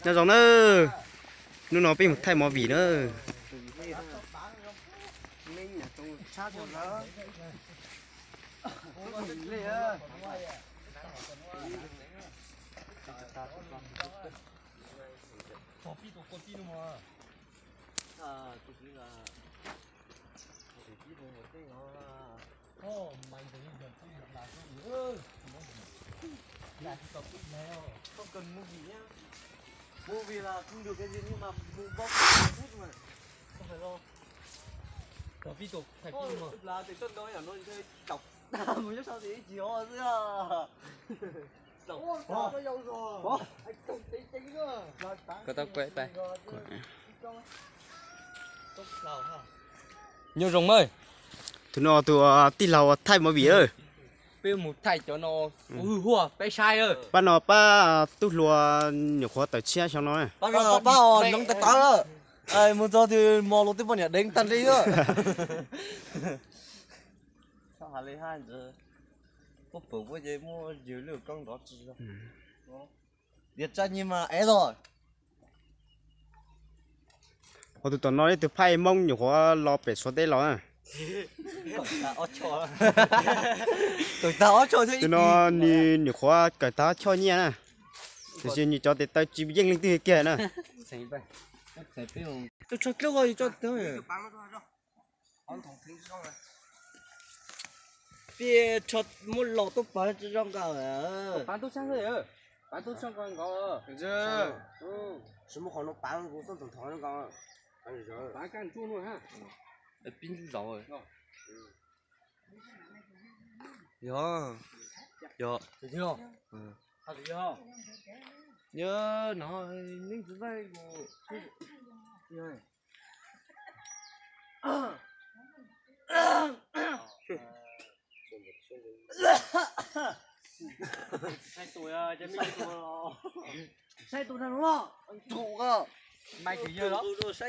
Nyob zoo na, hnub no peb mus thaij movie na. Không cần movie nhá. Movie là không được cái gì nhưng mà movie bóc hết mà. Không phải lo. Có ví dụ phải phim mà. Ôi, là thì cơn đó là nó sẽ chọc đam một chút sau thì chỉ ho xíu à. Ủa, sao nó dâu rồi? Ủa? Anh trông tí tí nữa. Có tao quẹt tay. Cốc lầu ha. Nyob zoo ơi. Tus no tus tij laug thaij movie. Peb mus thaij cov no hu huaj peb saib. Pab no pab tub hluas nyuam qhuav tawm tshiab xyoo no. Pab os, noo tawv tawv. Mus txog twg mos los twb poj niam deev tag li. Sao hais li hais ntawd, puab pwm puab ces muaj yws lub koob nrov tsis zoo. Dias tsa nyi mas ev los. Ho tus tom no ib tug phaij Hmoob nyuam qhuav los pem Suav teb los. Tus no nws nyuam qhuav kawm tag ob choj nyiaj na, tiam sis nws cov tes taw tsis yeej leej twg kiag na. Peb tso muab los tuaj pov zoo nkaus. Pov tub sab nkaus. Pov tub sab nkaus nkaus. Tsis muaj qhov no pov kuv txoj ntxov ntxov nkaus. Pov kaj ntsuj no ha. Pib ntsuj zaus. Yog. Yog. Yog no, neeb txiv vaj kuv. Saib tus, saib tus no, tus ko, mai tus yawg los.